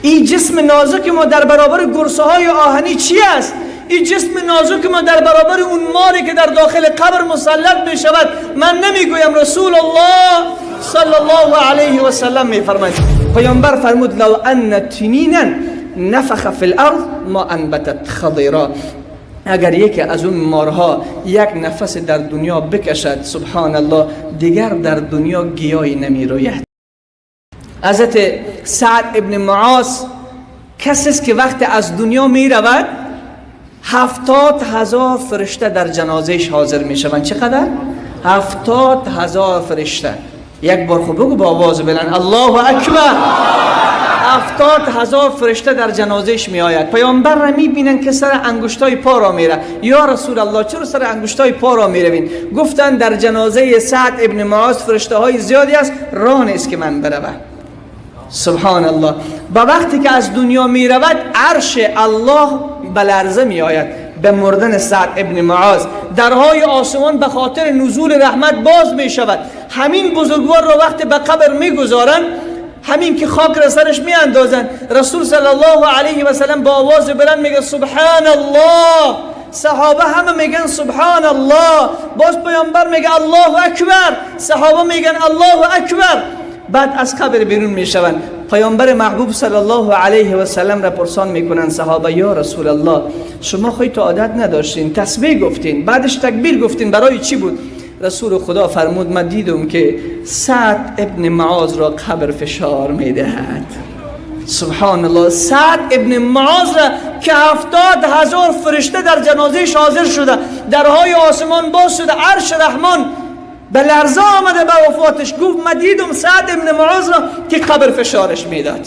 این جسم نازک ما در برابر گرسه های آهنی چی است؟ این جسم نازک ما در برابر اون ماری که در داخل قبر مسلط می شود. من نمیگویم، رسول الله صلی الله علیه و سلم می فرماید. پیامبر فرمود لو ان تنینا نفخ فی الارض ما انبتت خضیرا. اگر یکی از اون مارها یک نفس در دنیا بکشد، سبحان الله، دیگر در دنیا گیاهی نمی روید. حضرت سعد ابن معاذ کسی است که وقت از دنیا می رود 70,000 فرشته در جنازهش حاضر می شوند. چقدر؟ 70,000 فرشته. یک بار خوب بگو با آواز بلند الله اکبر. 70,000 فرشته در جنازهش می آید. پیامبر را می بینن که سر انگشتای پا را میره. یا رسول الله چرا سر انگشتای پا را می روین؟ گفتن در جنازه سعد ابن معاذ فرشته های زیادی است، راه نیست که من بروم. سبحان الله. با وقتی که از دنیا می رود عرش الله به لرزه می آید به مردن سعد ابن معاذ. درهای آسمان به خاطر نزول رحمت باز می شود. همین بزرگوار را وقتی به قبر می گذارند، همین که خاک را سرش می اندازند، رسول صلی الله علیه و سلم با آواز بلند میگه سبحان الله. صحابه همه میگن سبحان الله. باز پیامبر میگه الله اکبر. صحابه میگن الله اکبر. بعد از قبر بیرون میشوند. پیامبر محبوب صلی الله علیه و سلم را پرسان میکنن صحابه، یا رسول الله شما خواهی تو عادت نداشتین، تسبیح گفتین، بعدش تکبیر گفتین، برای چی بود؟ رسول خدا فرمود من دیدم که سعد ابن معاذ را قبر فشار میدهد. سبحان الله. سعد ابن معاذ را که 70,000 فرشته در جنازهش حاضر شده، درهای آسمان باز شده، عرش رحمان به لرزه آمده به وفاتش، گفت من دیدم سعد ابن معاذ را که قبر فشارش میداد.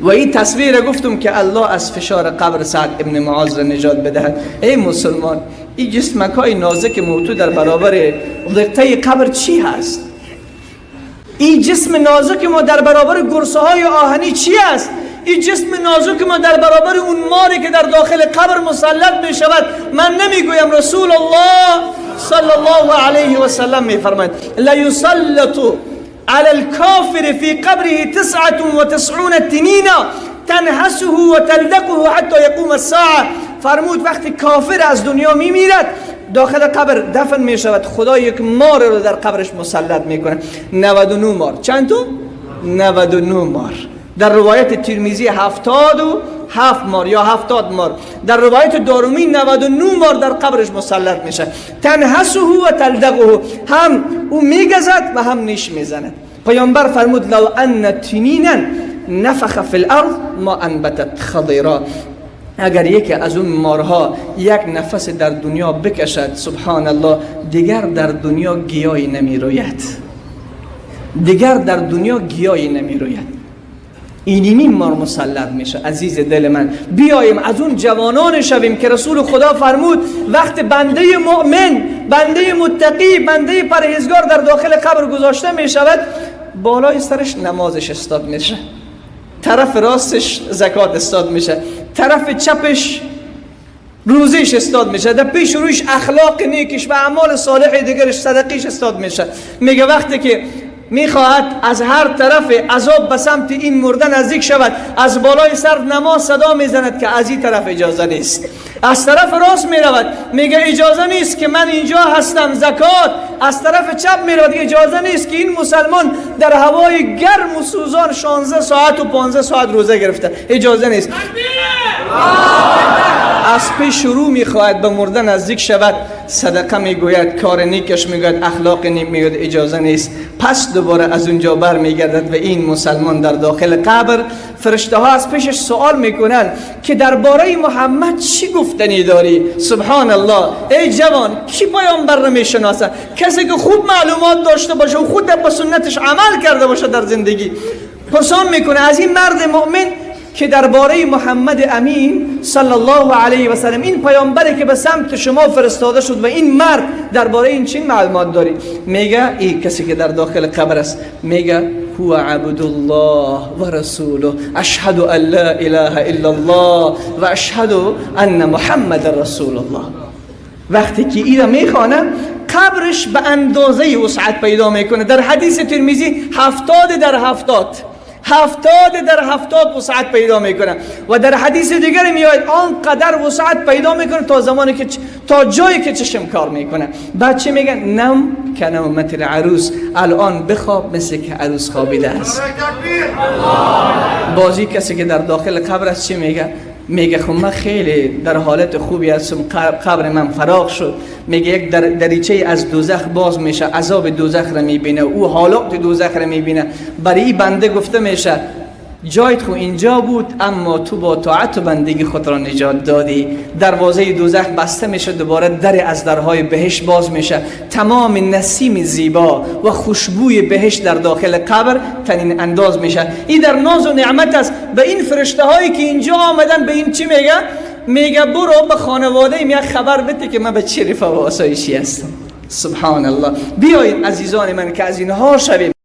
و این تصویر گفتم که الله از فشار قبر سعد ابن معاذ را نجات بدهد. ای مسلمان، این جسمک های نازک موتو در برابر ضغطه قبر چی هست؟ این جسم نازک ما در برابر گرسه های آهنی چی است؟ این جسم نازک ما در برابر اون ماری که در داخل قبر مسلط می شود. من نمیگویم، رسول الله صلی الله علیه و سلم می فرماید لا یسلط على الكافر في قبره 99 تنینا تنهسه و تلدقه حتی یقوم الساعه. فرمود وقتی کافر از دنیا می میرد، داخل قبر دفن می شود، خدا یک مار رو در قبرش مسلط میکنه. 99 مار. چند تا؟ 99 مار. در روایت ترمذی 77 مار یا 70 مار، در روایت دارمی 99 مار در قبرش مسلط میشه. تنهسه و تلدغه، هم او میگزد و هم نیش میزند. پیامبر فرمود لو ان تنینا نفخ فی الارض ما انبتت خضیرا. اگر یکی از اون مارها یک نفس در دنیا بکشد، سبحان الله، دیگر در دنیا گیاهی نمی روید. دیگر در دنیا گیاهی نمی روید. اینمی مار مسلط میشه. عزیز دل من، بیاییم از اون جوانان شویم که رسول خدا فرمود وقت بنده مؤمن، بنده متقی، بنده پرهیزگار در داخل قبر گذاشته میشود، بالای سرش نمازش استاد میشه، طرف راستش زکات استاد میشه، طرف چپش روزیش استاد میشه، در پیش رویش اخلاق نیکش و اعمال صالح دیگرش، صدقیش استاد میشه. میگه وقتی که میخواهد از هر طرف عذاب به سمت این مرده نزدیک شود، از بالای سر نماز صدا میزند که از این طرف اجازه نیست. از طرف راست میرود، میگه اجازه نیست که من اینجا هستم، زکات. از طرف چپ میرود، اجازه نیست که این مسلمان در هوای گرم و سوزان 16 ساعت و 15 ساعت روزه گرفته، اجازه نیست. از پیش رو میخواهد به مرده نزدیک شود، صدقه میگوید، کار نیکش میگوید، اخلاق نیک میگوید، اجازه نیست. پس دوباره از اونجا بر میگردد و این مسلمان در داخل قبر، فرشته ها از پیشش سوال میکنن که درباره محمد چی گفتنی داری؟ سبحان الله. ای جوان، کی پیامبر رو میشناسه؟ کسی که خوب معلومات داشته باشه و خود به سنتش عمل کرده باشه در زندگی. پرسان میکنه از این مرد مؤمن که درباره محمد امین صلی الله علیه و سلم، این پیامبری که به سمت شما فرستاده شد و این مرد، درباره این چین معلومات داری؟ میگه این کسی که در داخل قبر است میگه هو عبد الله و رسوله، اشهد ان لا اله الا الله و اشهد ان محمد رسول الله. وقتی که اینا میخوانه، قبرش به اندازه وسعت پیدا میکنه. در حدیث ترمذی 70 در 70، 70 در 70 وسعت پیدا میکنه. و در حدیث دیگر میآید آنقدر وسعت پیدا میکنه تا زمانی که تا جایی که چشم کار میکنه. بعد چی میگن؟ نم کنومت العروس، الان بخواب مثل که عروس خوابیده است. بازی کسی که در داخل قبر است چی میگه؟ میگه خب من خیلی در حالت خوبی هستم، قبر من فراغ شد. میگه یک دریچه از دوزخ باز میشه، عذاب دوزخ را میبینه، او حالات دوزخ را میبینه. برای این بنده گفته میشه جایت خو اینجا بود، اما تو با طاعت و بندگی خود را نجات دادی. دروازه دوزخ بسته میشه، دوباره در از درهای بهشت باز میشه. تمام نسیم زیبا و خوشبوی بهشت در داخل قبر تنین انداز میشه. این در ناز و نعمت است. به این فرشته هایی که اینجا آمدن به این چی میگه؟ میگه برو به خانواده می خبر بده که من به چه رفاه و آسایشی هستم. سبحان الله. بیایید عزیزان من که از اینها شویم.